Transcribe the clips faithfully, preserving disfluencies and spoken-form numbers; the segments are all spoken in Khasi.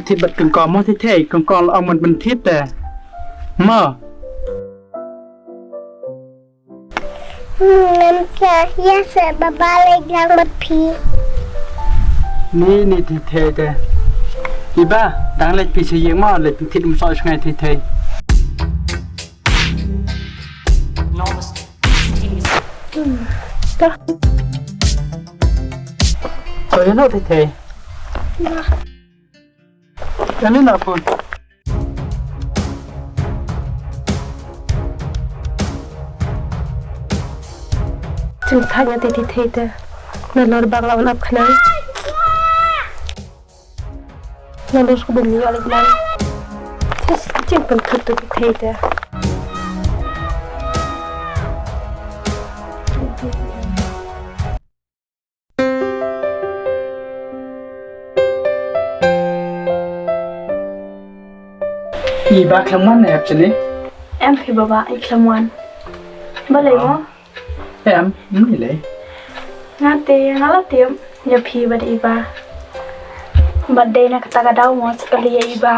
Thied bad kong kong mo Thei Thei, kong kong la ong ban thied te. Mo. Hmm, ngam tip ïa se baba leit lang bad phi. Ni ni Thei Thei te. Iba, dang leit phi sha ïing mo, leit thied um soh shngai Thei Thei. Hmm. Ka. Ko ïa no Thei Thei. Ba. Ani na pun. Jingthait ïa Thei Thei te. Nalor ba nga la wan ap khnang. Nalor ka bym ïoh leh khnang. Tis jingpynthut tu Thei Thei te. Iba khlem wan ne hep chini? Em phi baba, i khlem wan. Balei mo? Em, ym lei. Nga te nga la tip ïa phi bad iba. Bad dei na kata ka daw mo sa kali ïa iba.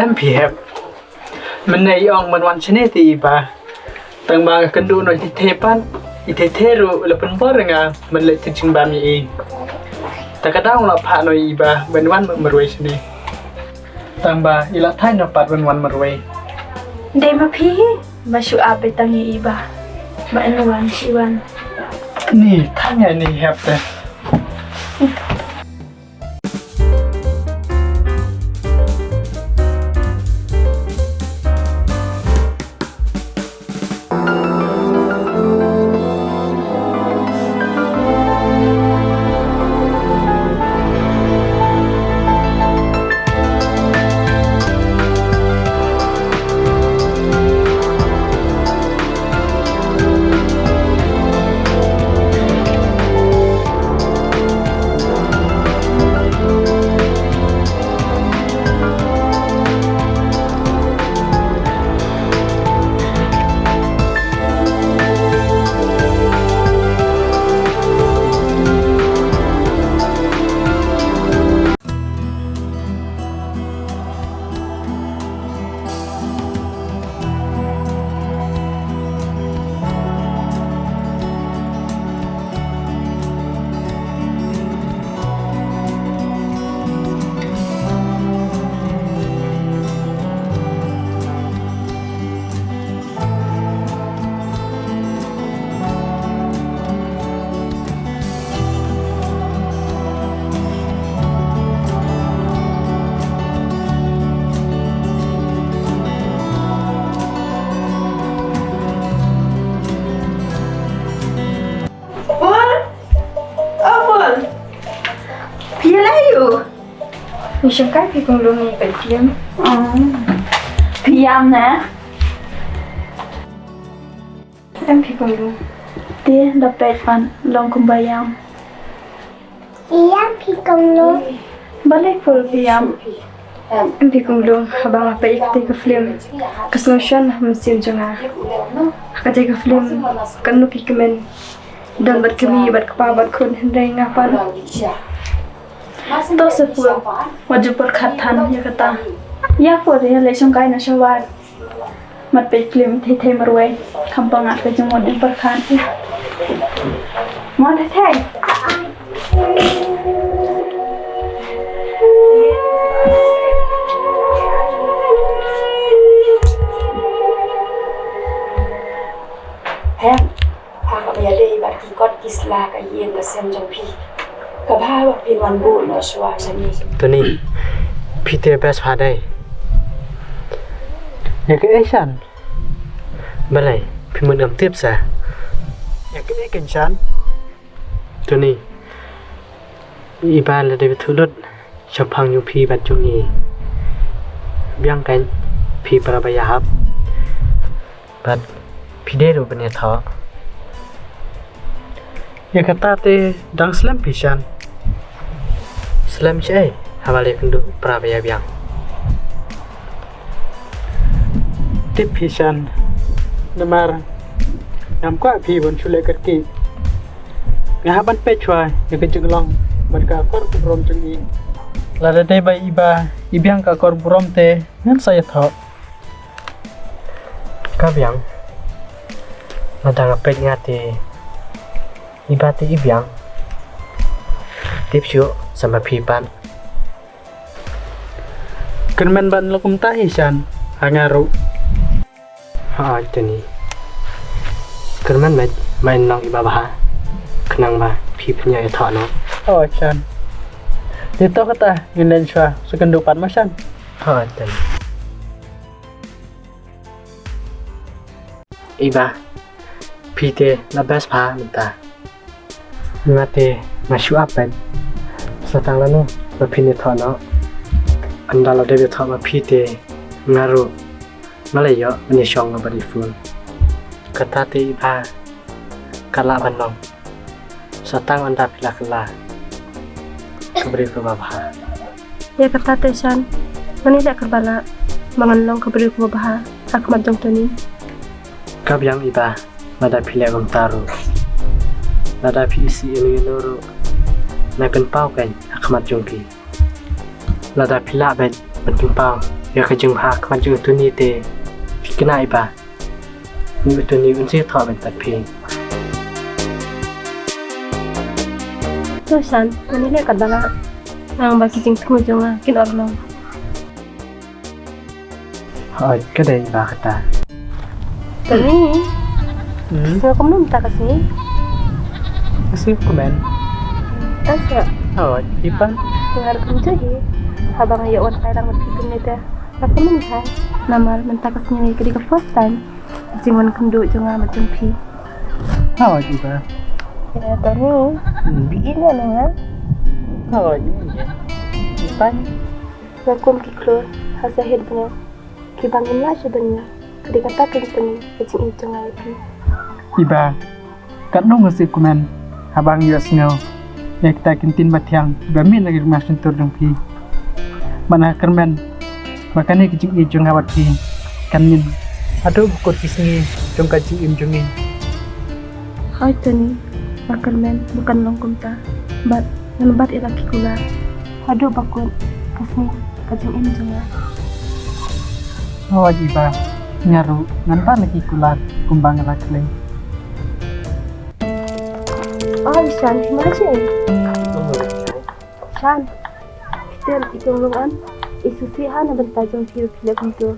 Em phi hep. Mynne i ong ban wan shane te iba. Tang ba nga kynduh noh i Thei Thei pat. I Thei Thei ruh la pynbor nga ban leit thied jingbam ïa i. Ta ka daw la phah noh iba ban wan marwei shane. Tang ba i la thait noh pat ban wan marwei. Dei ma phi ba shu ap beit tang ïa iba. Ba in wan shi wan. Ni thang ïa ni hep te. Bun. Oh, Bun. Phi ïa leh aïu? Ngi shong kai phi kong Lung ngi peit film. Oh. Phi ïam ne? Em phi kong Lung. Te da peit pat long kumba ïam. Ïam phi kong Lung. Balei phi ïam? Em phi kong Lung, haba nga peit ïa kata ka film, ka sngewshon ha mynsiem jong nga. Kata ka film kan nang phi kmen don bad kmie bad kpa bad khun, hynrei nga pat. To sa pur, wat ju pyrkhat than ïa kata. Ïa pur ïa leit shong kai na sha ward. Mat peit film Thei Thei marwei. Kham pyngat ka jingmut jingpyrkhat. Mo Thei Thei. Hem. Ha kaba ïadei bad ki kot ki sla ka ïing ka sem jong phi, ka bha ba phin wan buh noh shuwa shane. Tony, phi te best pha dei. Ïa kaei shan? Balei, phi mut ngam tip sa? Ïa kaei kan shan? Tony, i ba la dei ba thuh lut shaphang jong phi bad jong i. Biang kan phi para ba ïahap. Bad phi dei ruh ban ïathoh. Ïa kata te dang slem phi shan. Slem shaei haba leh kynduh para ba ïa biang. Tip phi shan namar ngam kwah phi ban shu leh kyrkieh. Nga hap ban peit shuwa ïa ka jinglong bad ka akor ka burom jong i. Lada dei ba i Bah i biang ka kor burom te ngan sa ïathoh. Ka biang. Lada nga peit nga te i Bah te i biang. Tip shuh sa ma phi pat. Kyrmen ban long kumta hi Shan, ha nga ruh. Ha, Tony. Kyrmen bad ma in long i Bah bha. Khnang ba phi phin ïa ïathoh noh. Oh, Shan. Te to kata ngin len shuwa sa kynduh pat ma Shan. Ha, Tony. I Bah, phi te la best bha mynta. Nga te nga shu ap bad sa tang lano ba phin ïathoh noh. Ynda la dep ïathoh ma phi te nga ruh nga la ïoh ban ïashong nga bad i Phul. Kata te i Bah ka lah ban long. Sa tang ynda phi la kylla ka briew kaba bha. Ïa kata te Shan, mano leh kaba lah ba ngan long ka briew kaba bha ha khmat jong Tony? Ka biang i Bah, lada phi leh kumta ruh, lada phi isih ïano ïano ruh, nai pynpaw kein ha khmat jong phi. Lada phi lah bad ban pynpaw ïa ka jingbha ha khmat jong u Tony te phi kynmaw i Bah. Ni u Tony un sa ïathoh bad phi. To Shan, mano leh kaba lah, tang ba ki jingthmu jong nga kin urlong. Hooid, ka dei ba kata. Tony. Hmm? Sngew kumno mynta ka sngi? Ka sngew kmen. Asa. Hooid, phi pat? Nga ruh kumjuh hi. Haba nga ïoh wan phai lang bad phi kumne te nga kmen bha. Namar mynta ka sngi ka dei ka first time jingwan kynduh jong nga bad jong phi. Hooid i Bah. Ïa Tony. Hmm. Phi ïeit ïa nga? Hooid. Phi pat? Nga kum ki khlur ha sahit bneng kiba ngim lah shuh ban ñiah. Ka dei kata keiñ Tony ka jingïeit jong nga ïa phi. I Bah, katno nga sngewkmen haba nga ïohsngew ïa kita ki ktien bathiang ba mih na ka ri na ka shyntur jong phi. Bad nga kyrmen ba kane ka jingïeit jong nga bad phi kan mih haduh ba kut ki sngi jong ka jingim jong ngi. Hooid Tony, nga kyrmen ba kan long kumta bad ngan bat ïa la ki kular haduh ba kut ka sngi ka jingim jong nga. Hooid i Bah, nga ruh ngan bat la ki kular kumba nga la kylli. Oi Shan, ma shi. Shan, phi tip i Kong Long An i sngewsih ha na bynta jong phi ba phi leh kumto.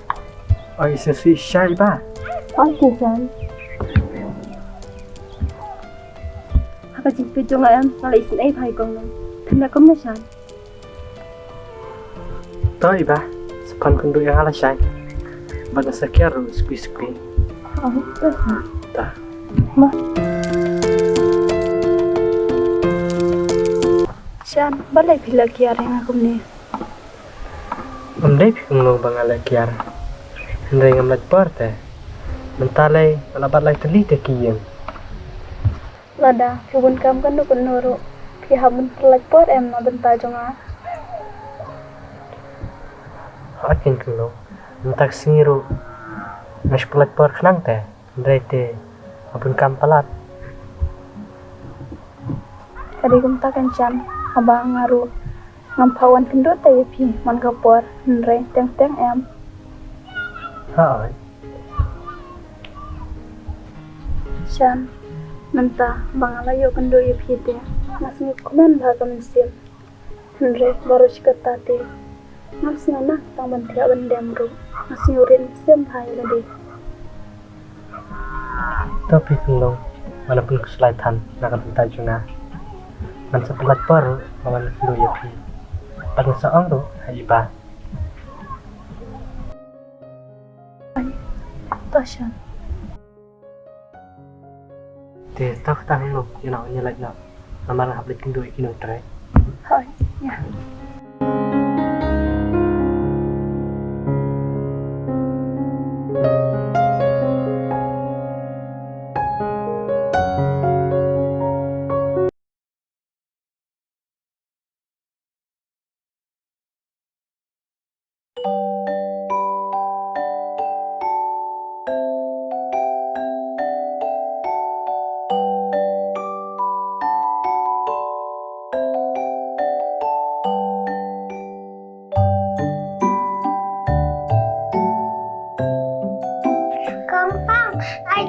Oi, i sngewsih shai Bah. Oi Shan. Ha ka jingpeit jong nga em, nga la isynei bha ïa i Kong Long. Phin leh kumno Shan? To i Bah, sa pan kynduh ïa nga lashai. Bad nga sa kiar ruh skwi skwi. Oh, to. To. Ma. Shan, balei phi la kiar ïa nga kumne? Ym dei phi Kong Long ba nga la kiar. Hynrei ngam lait por te. Mynta lei nga la bat lai tylli te ki ïing. Lada phi bun kam kano kano ruh phi hap ban pynlait por em na bynta jong nga? Hooid keiñ Kong Long, mynta ka sngi ruh nga shu pynlait por khnang te, hynrei te nga bun kam palat. Ka dei kumta keiñ Shan, haba nga ruh ngam phah wan kynduh te ïa phi man ka por, hynrei teng teng em. Hooid. Shan, mynta ba nga la ïoh kynduh ïa phi te nga sngewkmen bha ka mynsiem. Hynrei baroh shi katta te ngam sngew nang tang ban thiah ban dem ruh, nga sngew rit mynsiem bha ïa lade. To phi Kong Long, ngan pynkhuslai than na ka bynta jong nga. Ngan sa pynlait por ruh ban wan kynduh ïa phi. Bad ngan sa ong ruh ha i Bah. Ai, to Shan. Te to kata Kong Long, ïa noh, ïa leit noh. Namar nga hap leit kynduh ïa ki nongtrei. Hooid, ïa.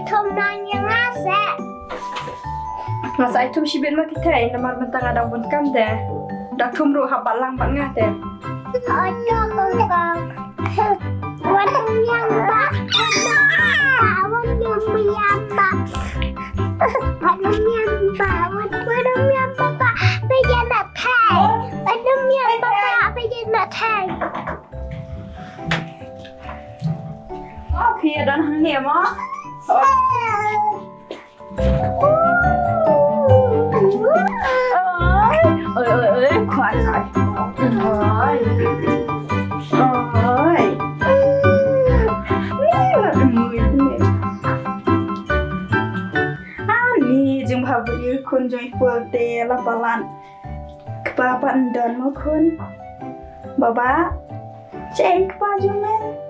Thum lang ïa nga seh. Nga sa ai thum shibit ma ki thei, namar mynta nga dang bun kam te. Da thum ruh hap bat lang bad nga te. Oi to kong kong. Wan ym ïam ba. Wan ym ïam ba. Wan ym ïam ba. Wan, wan ym ïam ba ba. Phi ïa na thei. Wan ym ïam ba ba. Phi ïa na thei. Phi ïa don hangne mo? Oi, oi, oi, oi, khwan oi. Oi. Oi. Ani jingbha briew khun jong i Pul te la palat. Kpa pat ym don mo khun. Baba. Chein kpa jong me.